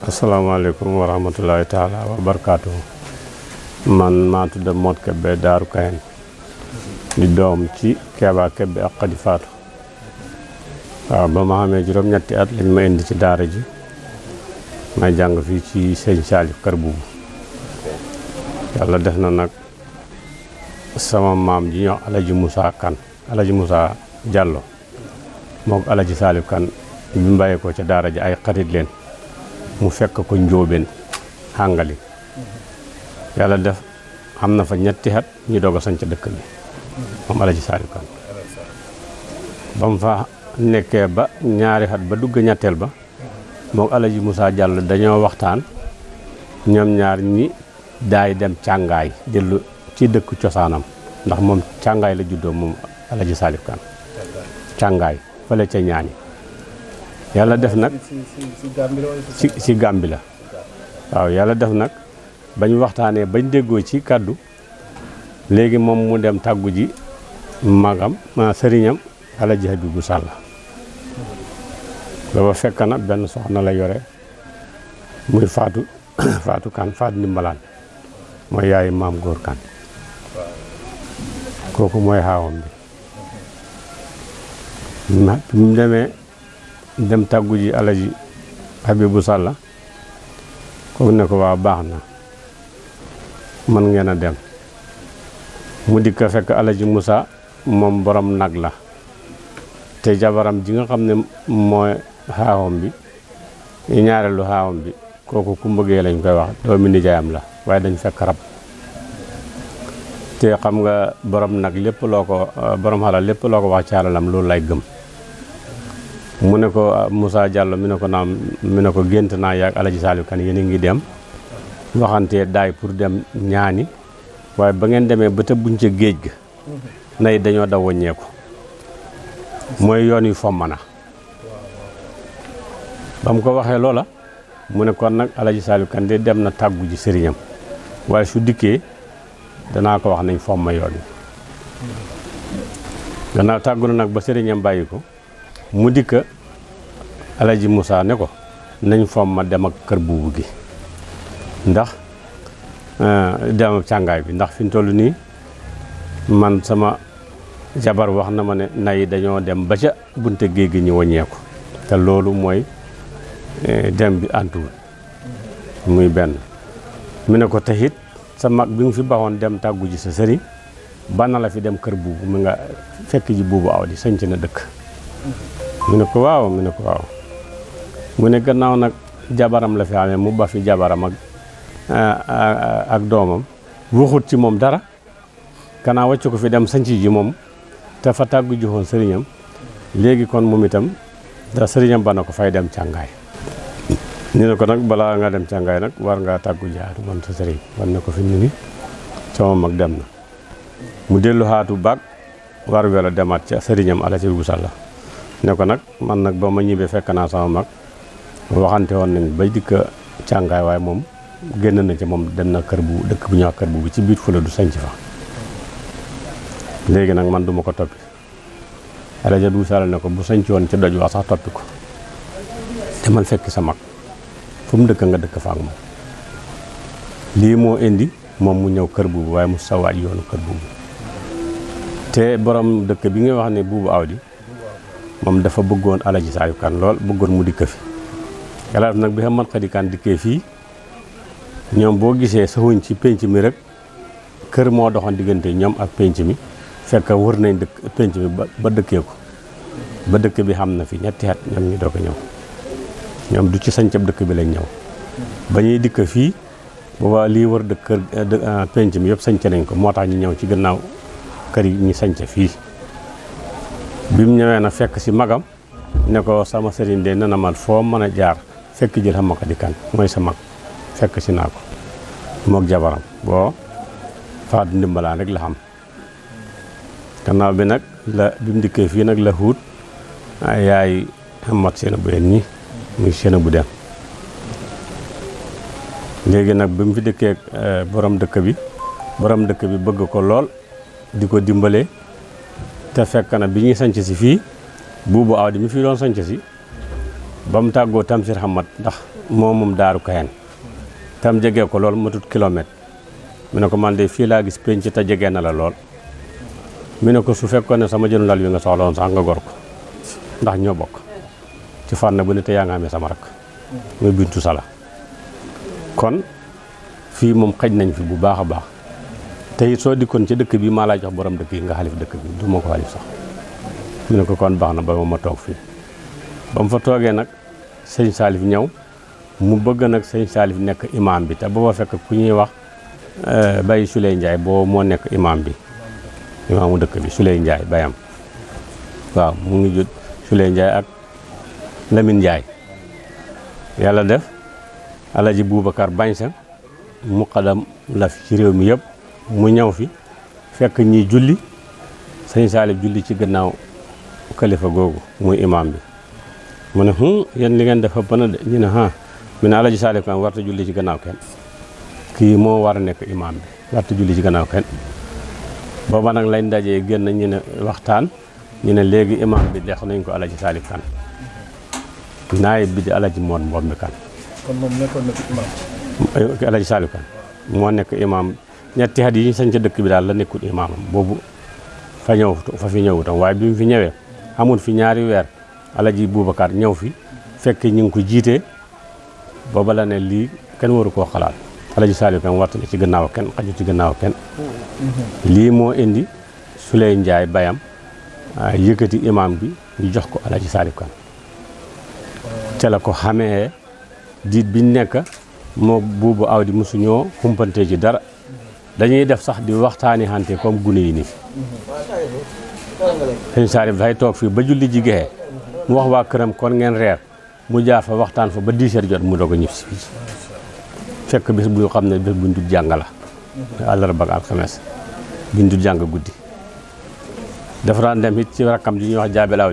asalaamaaleykum wa rahmatullahi taala wa barakaatu. man maa tudd Mod Kébé Daaru Kayen di doom ci Kéba Kébé ak Khady Fatou. waaw ba ma xamee juróom-ñetti at lañ ma indi ci daara ji may jàng fii ci sëñ Salif Kër Buubu. yàlla def na nag sama maam ji ñoo Alaji Moussa Kane Alaji Moussa Diallo moog Alaji Salif Kane bi mu bàyyee ko ca daara ji ay xarit leen mu fekk ko njóobeen xàngali yàlla def xam na fa ñetti at ñu doog a sanc dëkk bi moom Alaji Salif Kane ba mu fa nekkee ba ñaari at ba dugg ñetteel ba moom Alaji Moussa Diallo dañoo waxtaan ñoom ñaar ñi daay dem càngaay dellu ci dëkk cosaanam ndax moom càngaay la juddoo moom Alaji Salif Kane càngaay fële ca ñaani yàlla def nag ci Gàmbi la waaw yàlla def nag bañ waxtaanee bañ déggoo ci kàddu léegi moom mu dem tàggu ji magam sëriñam Alaji Habibu Sall booba fekk na benn soxna la yore muy Faatu Kane Faatu Ndimbalaan mooy yaayu maam góor Kane kooku mooy xaawam bi mu demee dem tàggu ji Alaji Habibu Sall kooku ne ko waa baax na mën ngeen a dem mu dikk fekk Alaji Moussa moom borom nag la te jabaram ji nga xam ne mooy xaawam bi ñaareelu xaawam bi kooku ku mbëggee lañ koy wax doomi nijaayam la waaye dañ fekk rab te xam nga borom nag lépp loo ko borom xalal lépp loo ko wax ci alalam loolu lay gëm mu ne ko Moussa Diallo mi ne ko naam mi ne ko gént naa yaag Alaji Salif Kane yéen a ngi dem waxantee daay pour dem ñaani waaye ba ngeen demee ba te buñ ca géej ga nay dañoo daw wàññeeku mooy yoon yu fommana ba mu ko waxee loola mu ne kon nag Alaji Salif Kane de dem na tàggu ji sëriñam waaye su dikkee danaa ko wax nañ fomma yoon yi gannaaw tàggu na nag ba sëriñam bàyyi ko mu dikk Alaji Moussa ne ko nañ fomma dem ak Kër Buubu gi ndax dem ak càngaay bi ndax fi mu toll nii man sama jabar wax na ma ne nay dañoo dem ba ca bunte géej gi ñu wàññeeku te loolu mooy dem bi antuwul muy benn mu ne ko taxit sa mag bi nga fi baxoon dem tàggu ji sa sëriñ banna la fi dem Kër Buubu mi nga fekk ji buubu aw di sanc na dëkk mu ne ko waaw mu ne ko waaw mu ne gannaaw nag jabaram la fi amee mu ba fi jabaram ak doomam waxut ci moom dara kanaa wàcc ko fi dem sanc ji moom te fa tàggu joxoon sëriñam léegi kon moom itam da sëriñam ba na ko fay dem càngaay ñu ne ko nag balaa nga dem càngaay nag war ngaa tàggu jaatu man sa sëriñ war ne ko fi mu ni sama mag dem na mu dellu xaatu baag war wela demaat ca sëriñam Alaji Habibu Sall ne ko nag man nag ba ma ñibbee fekk naa sama mag waxante woon nañ bay dikk càngaay waaye moom génn na ci moom dem na Kër Buubu dëkk bu ñuy wax Kër Buubu ci biir fula du sanc fa léegi nag man duma ko toppi Alaji Habibu Sall ne ko bu sanc woon ci doj waa sax toppi ko demal fekki sa mag fu mu dëkk nga dëkk fa ak moom lii moo indi moom mu ñëw Kër Buubu waaye mu sawaaj yoonu Kër Buubu te borom dëkk bi nga wax ne Buubu Awdi moom dafa bëggoon Alaji Salif Kane lool bëggoon mu dikk fi yàlla nag bi xam Khady Kane dikkee fii ñoom boo gisee saxuñ ci penc mi rek kër moo doxoon diggante ñoom ak penc mi fekk wër nañ dëkk penc mi ba dëkkee ko ba dëkk bi xam na fi ñetti at ñoom ñu doog a ñëw ñoom du ci sañcab dëkk bi lañ ñëw ba ñuy dikk fii booba lii wër dëkk kër penc mi yëpp sañc nañ ko moo tax ñu ñëw ci gannaaw kër yi ñu sañc fii bi mu ñëwee na fekk si magam ne ko sama sëriñ de nana man foo mën a jaar fekk jël xam Khady Kane mooy sa mag fekk si naa ko moog jabaram boo Faatu Ndimbalaan rek la xam gannaaw bi nag la bi mu dikkee fii nag la xuut yaay xamat seen bu yéen ñi muy seen bu dem léegi nag bi mu fi dëkkee borom dëkk bi bëgg ko lool di ko dimbale te fekk na bi ñuy sanc si fii Buubu Awdi mi fi doon sanc si ba mu tàggoo Tamsir Hamad ndax moom Daaru Kayen tam jege ko lool matut kilomètre mu ne ko man de fii laa gis penc te jege na la lool mu ne ko su fekkoon ne sama jënu lal bi nga soxla woon sax nga gor ko ndax ñoo bokk ci fànn bu ne te yaa nga amee sama rak muy Bintu Sala kon fii moom xaj nañ fi bu baax a baax te it soo dikkoon ci dëkk bi maa laa jox borom dëkk yi nga xalif dëkk bi du ma ko xalif sax mu ne ko kon baax na ba ma toog fii ba mu fa toogee nag sëñ Salif ñëw mu bëgg nag sëñ Salif nekk imam bi te booba fekk ku ñuy wax Baye Souley Ndiaye boo moo nekk imam bi imaamu dëkk bi Souley Ndiaye bayam waaw mu ngi jot Souley Ndiaye ak Lamine Ndiaye yàlla def Alaji Boubacar bañ sa muqadam la fi ci réew mi yëpp mu ñëw fi fekk ñi julli sëñ Salif julli ci gannaaw kalifa googu muy imam bi mu ne yéen li ngeen def ëpp na de ñu ne mu ne Alaji Salif kan warta julli ci gannaaw kenn kii moo war a nekk imam bi warta julli ci gannaaw kenn booba nag lañ dajee génn ñu ne waxtaan ñu ne léegi imam bi dex nañ ko Alaji Salif kan naayib bi di Alaji Moon Mbombi kan kon moom nekkoon na fi imam Alaji Salif kan moo nekk imam ñetti at yi ñu sañ ca dëkk bi daal la nekkul imamam boobu fa fi ñëwutam waaye bi mu fi ñëwee amul fi ñaari weer Alaji Boubacar ñëw fi fekk ñu ngi ko jiitee booba la ne lii kenn waru koo xalaat Alaji Salif kan warta ci gannaaw kenn xaju ci gannaaw kenn lii moo indi Souley Ndiaye bayam yëkkati imam bi ñu jox ko Alaji Salif kan ca la ko xamee diit biñ nekk moo buubu aw di mosu ñoo xumpante ci dara dañuy def sax di waxtaani xante comme gune yi nii sëñ Salif dafay toog fii ba julli ji gexe mu wax waa këram kon ngeen reer mu jaar fa waxtaan fa ba 10 heures jot mu doog a ñib si fii fekk bés bu xam ne bés buñ dul jàng la àllarba ak alxames buñ dul jàng guddi dafa daan dem it ci rakkam di ñuy wax jaabelaaw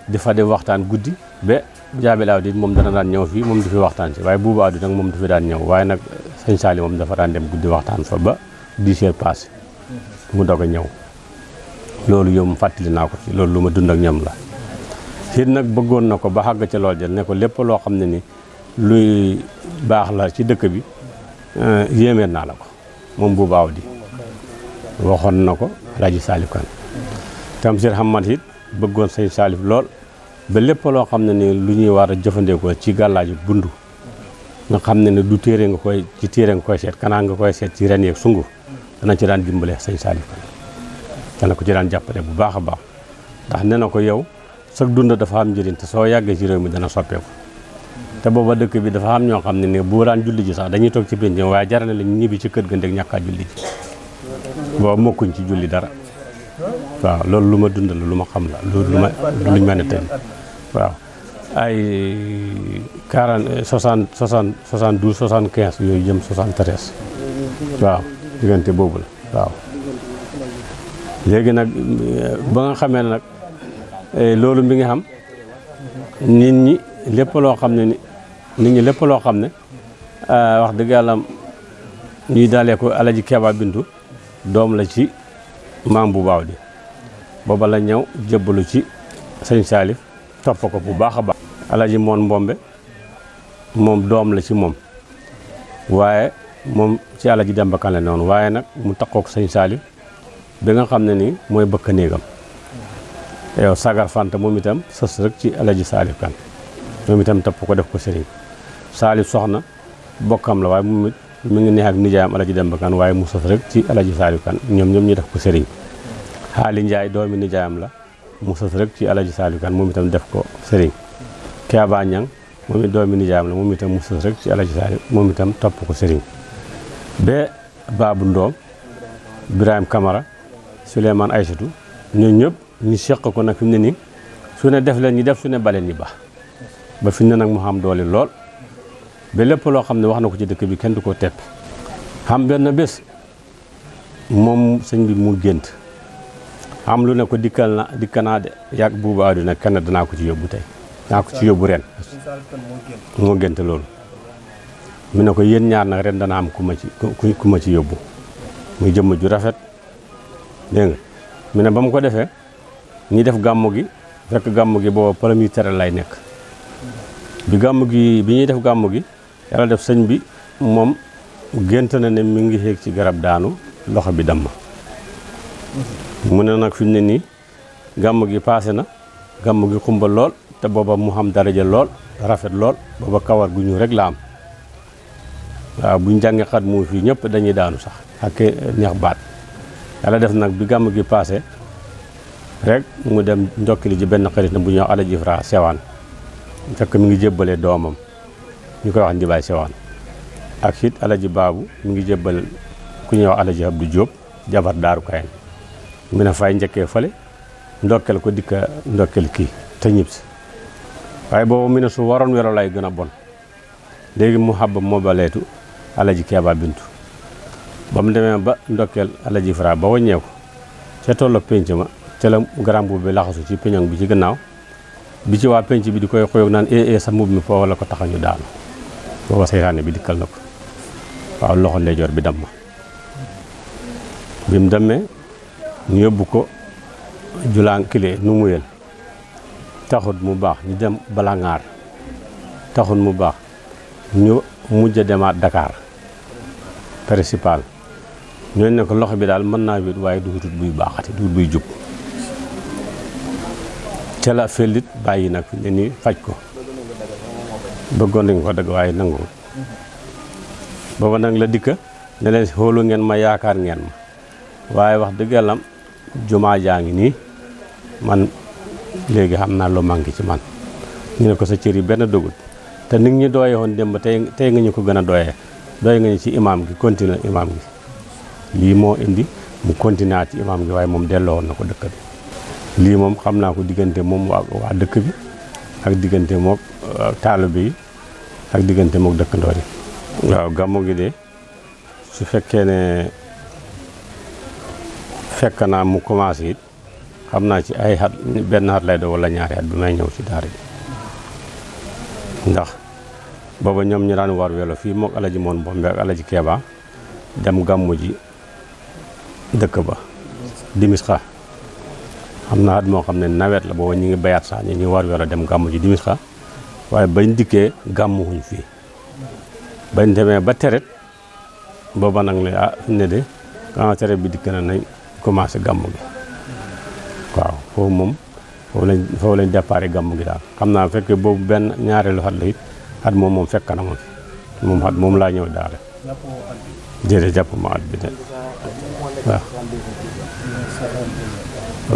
di fa dem waxtaan guddi ba jaabelaaw di moom dana daan ñëw fii moom du fi waxtaan si waaye buubu aw di nag moom du fi daan ñëw waaye nag sëñ Salif moom dafa daan dem guddi waxtaan fa ba 10 heures passé mu doog a ñëw loolu yow mu fàttali naa ko ci loolu lu ma dund ak ñoom la it nag bëggoon na ko ba xàgg ca lool jël ne ko lépp loo xam ne ni luy baax la ci dëkk bi yéemee naa la ko moom bu baaw di waxoon na ko Alaji Salif kan Tamsir Hamad it bëggoon sëñ Salif lool ba lépp loo xam ne ni lu ñuy war a jëfandikoo ci gàllaaju bundu nga xam ne ne du téere nga koy ci téere nga koy seet kanaa nga koy seet ci ren yeeg sungu dana ci daan dimbale sëñ Salif kan dana ko ci daan jàppale bu baax a baax ndax nee na ko yow sag dund dafa am njëriñ te soo yàggee ci réew mi dana soppeeku te booba dëkk bi dafa am ñoo xam ne ni bu daan julli ji sax dañuy toog ci pénc waaye jarale la ñu ñibbi ci kër ga ndeg ñàkkaa julli ji booba mokkuñ ci julli dara waaw loolu lu ma dund la lu ma xam la luñ mën a tëj waaw ay 72 75 yooyu jëm 73 waaw diggante boobu la waaw léegi nag ba nga xamee nag loolu mi ngi xam nit ñi lépp loo xam ne wax dëgg yàlla ñuy dalee ko Alaji Keba Bintu doom la ci maam bu baaw di booba la ñëw jébbalu ci sëñ Salif topp ko bu baax a baax Alaji Moon Mbombe moom doom la ci moom waaye moom ci Alaji Demba Kan la noonu waaye nag mu takkook sëñ Salif bi nga xam ne nii mooy bëkk néegam yow sagar fanta moom itam sës rek ci Alaji Salif kan moom itam topp ko def ko sëriñ Salif soxna bokkam la waaye moom it mi ngi neex ak nijaayam Alaji Demba Kan waaye mu sës rek ci Alaji Salif kan ñoom ñu def ko sëriñ Xaali Njaay doomi nijaayam la mu sës rek ci Alaji Salif kan moom itam def ko sëriñ Keeba Ñang moom it doomi nijaayam la moom itam mu sës rek ci Alaji Salif moom itam topp ko sëriñ ba Baabu Ndoom Ibrahima Kamara Souleymane Aysatu ñun ñëpp ñu seq ko nag fi mu ne nii su ne def leen ñi def su ne baleen ñi baax ba fi mu ne nag mu xam doole lool ba lépp loo xam ne wax na ko ci dëkk bi kenn du ko tepp xam benn bés moom sëñ bi mu gént xam lu ne ko dikkanaa de yàgg buubu àdduna kenn danaa ko ci yóbbu tey danaa ko ci yóbbu ren moo gént loolu mu ne ko yéen ñaar nag ren dana am ku ma ci yóbbu muy jëmm ju rafet dégg nga mu ne ba mu ko defee ñi def gàmmu gi fekk gàmmu gi booba premier tere lay nekk bi gàmm gi bi ñuy def gàmm gi yàlla def sëñ bi moom gént na ne mi ngi yéeg ci garab daanu loxo bi damm mu ne nag fi mu ne nii gàmm gi paase na gàmm gi xumba lool te booba mu xam daraja lool rafet lool booba kawar gu ñu rek la am waaw buñ jàngee xat mu fii ñëpp dañuy daanu sax ak neex baat yàlla def nag bi gàmm gi paase rek mu dem ndokkili ji benn xarit na bu ñuy wax Alaji Fra Sewaan fekk mi ngi jébbalee doomam ñu koy wax Ndibaay Sewaan ak it Alaji Baabu mi ngi jébbal ku ñuy wax Alaji Abdou Diop jabar daaru kayen mu ne fay njëkkee fale ndokkel ko dikka ndokkel kii te ñib si waaye boobu mu ne su waroon welo lay gën a bon léegi mu xabba moo baleetu Alaji Keeba Bintu ba mu demee ba ndokkeel Alaji Fra ba waññeeku ca tollo pénc ma ca la garam bu bi laxasu ci peñang bi ci gannaaw bi ci waa penc bi di koy xoyoog naan sa mbub mi foofu la ko taxa ñu daanu booba seytaane bi dikkal na ko waaw loxo ndeyjoor bi damm bi mu demee ñu yóbbu ko julaan kile nu muyel taxut mu baax ñu dem Balangaar taxut mu baax ñu mujj a demaat Dakar principal ñooñu ne ko loxo bi daal mën naa wét waaye duhutut buy baaxati duhut buy jub ca la fellit bàyyi nag ne ni faj ko bëggoon nañ ko dëgg waaye nangu booba nag la dikka ne leen xoolu ngeen ma yaakaar ngeen ma waaye wax dëgg yàlla jumaa jaa ngi nii man léegi xam naa lu manqué ci man ñu ne ko sa cër yi benn dogut te nit ñi dooye woon démb tey nga ñu ko gën a dooyee dooye nga ñu ci imaam gi continué imaam gi lii moo indi mu continué ci imaam gi waaye moom delloo woon na ko dëkk bi lii moom xam naa ko diggante moom waa dëkk bi ak diggante mook taalibe yi ak diggante mook dëkkandoor yi waaw gàmmu gi de su fekkee ne fekk naa mu commencé it xam naa ci ay xat benn xat lay do wala ñaari xat bi may ñëw ci daara ji ndax booba ñoom ñu daan war welo fii mook Alaji Moon Bombe ak Alaji Keeba dem gàmmu ji dëkk ba dimis xa xam naa at moo xam ne nawet la booba ñu ngi bayaat sax ñu war welo dem gàmmu ji dimis xa waaye bañ dikkee gàmmuwuñ fii bañ demee ba teret booba nag ne fi ne de quand teret bi dikk na nañ commencé gàmmu gi waaw foofu moom foofu lañ déparé gàmmu gi daal xam naa fekkee boobu benn ñaareelu xat la it at moom fekk na ma fi moom xat moom laa ñëw daal déedéet jàpp ma at bi de waaw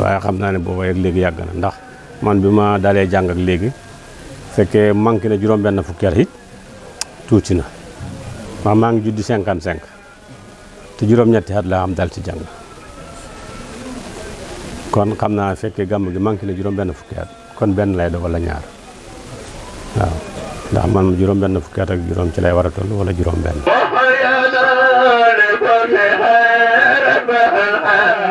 waaye xam naa ne booba ak léegi yàgg na ndax man bi ma dalee jàng ak léegi fekkee manqué na juróom benn fukki at it tuuti na maa ngi juddi 55 te juróom-ñetti at laa am dal ci jàng kon xam naa fekkee gàmm gi manqué na juróom benn fukki at kon benn lay do wala ñaar waaw ndax man juróom benn fukki at ak juróom ci lay war a toll wala juróom benn وحيانا لكل خير بأنعام